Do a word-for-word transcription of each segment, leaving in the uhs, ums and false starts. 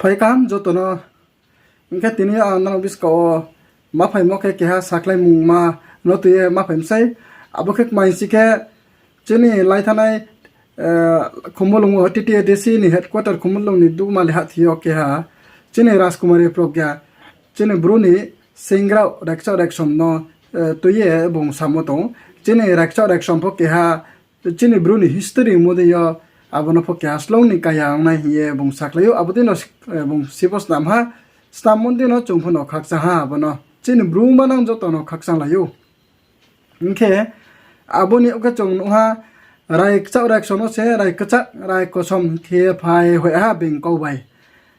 Phai kaham joto no. Hing khe tini ang nang buskang wo ma phaimo khe keha sakhlaimungma no tui ye ma phai mi sei. Abo khe kmai si khe chini lai thanngnai, Khumulwng wo T T A D C ni headquarter Khumulwng ni Dumali hahthi yo keha chini Rajkumari Pragya, chini Bru ni senggrao raikchak raiksom no tui ye bung samo tong. Chini raikchak raiksom pho keha chini Bru ni history mo dei yo, abo no pho keha slong ni kaya ong nai hing ye bung sakhlai ou. Abo dei no bung si pho snam ha, snammo dei no chung pho no khakchang ha, abo no chini Bru manang joto no khakchang lai ou. Hing khe abo ni ong khe chung nuh ha, raikchak raiksom no se rai kchak rai kosom khe phai hoih ha being kau bai.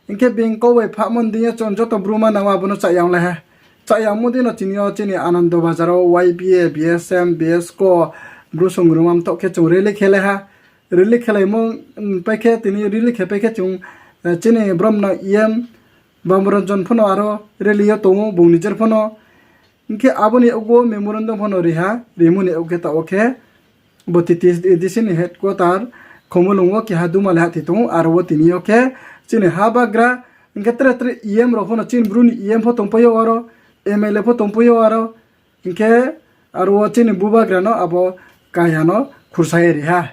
Hing khe being kau bai phahmo dei yo chung joto Bru manang wo abo no chayang lai ha. Chayangmo dei no tini yo chini Anando Bazar wo Y B A, B S M, B S ko, Bru song rwma mthoh khe chung rally khe lai ha. Rally khelaimo pai khe tini rally khe pai khe chung chini brom no E M Bamboranjan pho no aro rally yo tong ou, bung nijer pho no. Hing khe abo ni ong wo memorandum pho no ri ha, rimo ni ong khe taoh wo khe bo T T A D C ni headquarter Khumulwng wo keha Dumali hahthi tong ou, aro wo tini yo khe chini ha bagra, hing khe tre tre E M rao pho no, chini Bru ni E M pho tongpai ou aro, M L A pho tongpai ou aro, hing khe aro wo chini bubagra no abo kaya no khursa ye ri ha.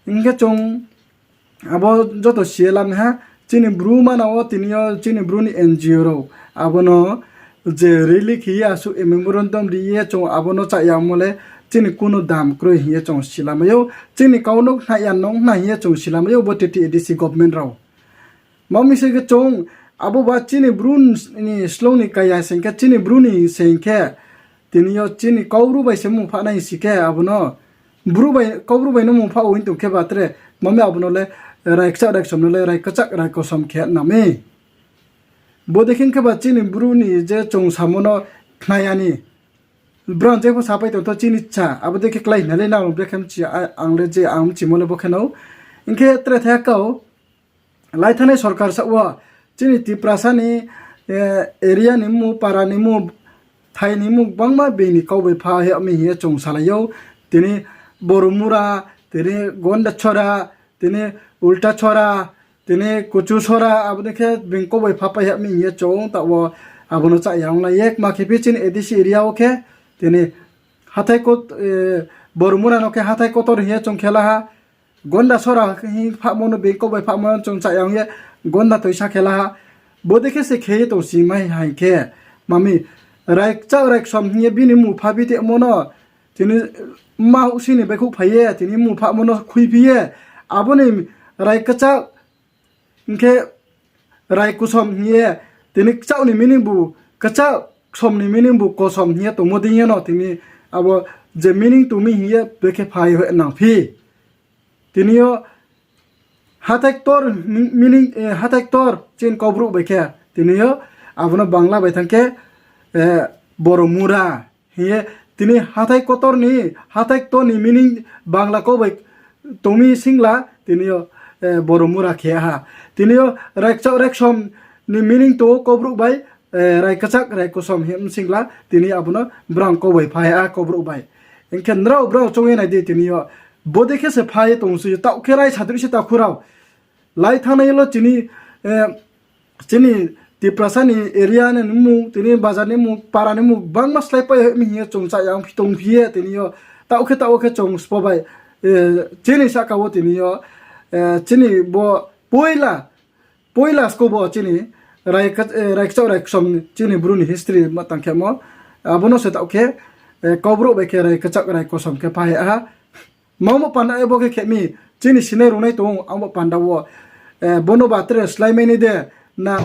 Hing khe chung abo joto si ye lam ha, chini Bru manang wo tini yo chini Bru ni N G O rao abo no je rally khe ye asuh memorandum ri ye chung abo no chayangmo le chini kuno dam kroi hing ye chung silamai ou, chini kau no khna ya nung khna hing ye chung silamai ou bo T T A D C government rao. Ma mi se khe chung abo ba chini Bru ni slong ni kaya se hing khe, chini Bru ni se hing khe, tini yo chini Kaubru bai se mung phahnai si khe abo no, Kaubru bai no mung phah wo hing tong khe ba tre, ma mi abo no le rai kchak rai ksom no le rai kchak rai kosom khe na mi. Bodei khe khe ba chini Bru ni je chung samo no khna ya ni. Brang je pho sapai tong tho chini cha, abo dei khe klái hna le nang brekhe mchi, ang le je ang mchimo le bo khe no. Hing khe tre thai kau, lai thanngnai sorkar saoh wo chini Tiprasa ni area ni mmung, para ni mmung, thai ni mmung gbangma being ni kau bai pha yag mi hing ye chung salai ou. Tini Boromura, tini Gondachora, tini Ultachora, tini Kuchusora, abo dei khe being kau bai phapai yag mi hing ye chung taoh wo abo no chayang lai ye kma khe phi chini A D C area wo khe tini hathái, Boromura no khe hathái kotor hing ye chung khe la ha. Gondasora hing phahmo no being kau bai phahmo no chung chayang ye Gonda toisa khe la ha. Bodei khe se khe ye tong si mai hai khe, ma mi rai kchak rai ksom hing ye bini mmung pha bi tongmo no tini mma houhsi ni baihkhouh phai ye tini mmung phahmo no khuiphi ye, abo ni rai kchak hing khe rai kosom hing ye, tini kchak ni meaning bu kchak, ksom ni meaning bu kosom hing ye tongmo dei ye no tini abo je meaning tong mi hing ye brekhe phai nang phi. Tini yo hathái ktor, hathái ktor chini Kaubru bai khe tini yo abo no Bangla bai thanng khe Boromura hing ye, tini hathái kotor ni, hathái ktor ni meaning Bangla kau bai tong mi singla tini yo Boromura khe ha. Tini yo rai kchak rai ksom ni meaning tong ou Kaubru bai, rai kchak rai kosom hing singla tini abo no brang kau bai pha ha Kaubru bai. Hing khe nrao brao choung ye nai di tini yo. Bodei khe se phai ye tong si, taoh khe rai sadri se takhu rao. Lai thanngnai yo lo chini Tiprasa ni area ni mmung, tini bazar ni mmung, para ni mmung gbangma slái pai mi hing ye chung chayang phi tong phi ye tini yo. Taoh khe taoh wo khe chung sbo bai, chini sahka wo tini yo, chini bo poila, poila sko bo chini rai kchak rai ksom chini Bru ni history ma tang khemo. Abo no se taoh khe Kaubru bai khe rai kchak rai kosom khe pha ha. Mamo panda abo khe khe mi, chini sinai rungnai tong ou, abo panda wo, bono ba tre slái mai ni de, na.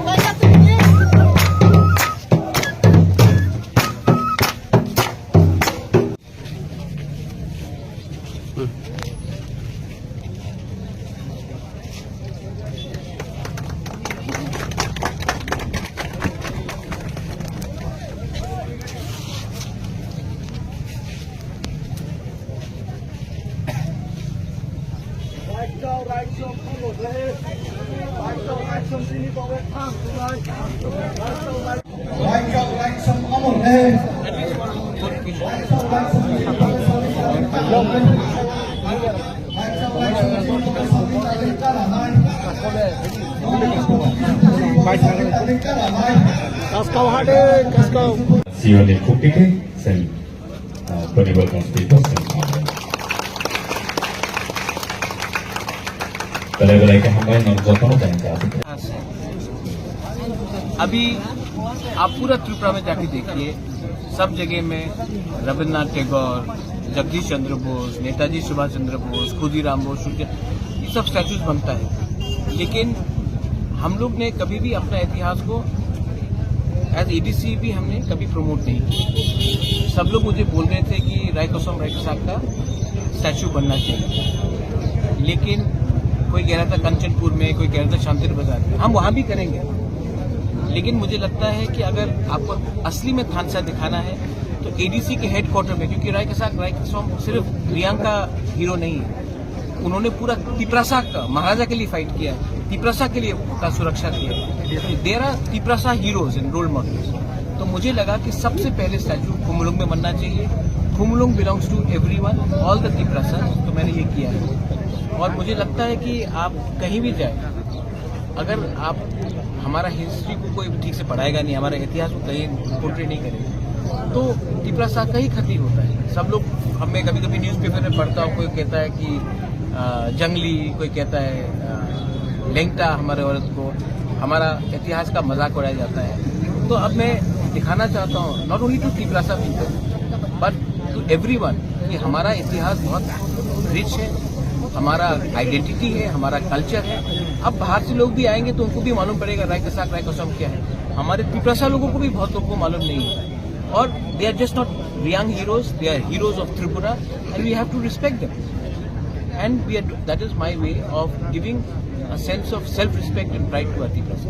Kaskau hade, Kaskau. Sioni Pukiti, sen, uh, Panibar constituency, sen. Belai belai khe hambai nang joto no thank you. अभी आप पूरा त्रिपुरा में जाके देखिए, सब जगह में रविन्द्रनाथ टैगोर, जगदीश चंद्र बोस, नेताजी सुभाष चंद्र बोस, खुदीराम बोस, सूर्य, ये सब स्टैचूज बनता है। लेकिन हम लोग ने कभी भी अपना इतिहास को, एज एडीसी भी हमने कभी प्रमोट नहीं किया। सब लोग मुझे बोल रहे थे कि राय कसम राय कसाक का स्टैचू बनना चाहिए, लेकिन कोई कह रहा था कंचनपुर में, कोई कह रहा था शांतिर बाजार में। हम वहाँ भी करेंगे, लेकिन मुझे लगता है कि अगर आपको असली में थानसा दिखाना है, तो एडीसी के हेडक्वार्टर में, क्योंकि राय कसाक राय कसम सिर्फ रियांग का हीरो नहीं है, उन्होंने पूरा तिपरासा का, महाराजा के लिए फाइट किया है, तिपरासा के लिए का सुरक्षा किया है। तो there are Tiprasa heroes and role models। तो मुझे लगा कि सबसे पहले स्टैचू खुमलुंग में बनना चाहिए। Khumlung belongs to everyone, all the Tiprasa। तो मैंने ये किया है। और मुझे लगता है कि आप कहीं भी जाए, अगर आप हमारा हिस्ट्री को कोई ठीक से पढ़ाएगा नहीं, हमारा इतिहास को कहीं पोर्ट्रे नहीं करेगा, तो तिपरासा का ही क्षति होता है। सब लोग, हमें कभी-कभी न्यूज़पेपर में पढ़ता हूँ, कोई कहता है कि, अ, जंगली, कोई कहता है, अ, लेंगटा हमारे औरत को, हमारा इतिहास का मजाक उड़ाया जाता है। तो अब मैं दिखाना चाहता हूँ, not only to Tiprasa people, but to everyone, कि हमारा इतिहास बहुत रिच है, हमारा आइडेंटिटी है, हमारा कल्चर है। अब बाहर से लोग भी आएंगे तो उनको भी मालूम पड़ेगा राय कसाक, राय कसम क्या है। हमारे तिपरासा लोगों को भी बहुत लोगों को मालूम नहीं है। और they are just not Reang heroes, they are heroes of Tripura, and we have to respect them. And we are, that is my way of giving a sense of self-respect and pride to our Tiprasa.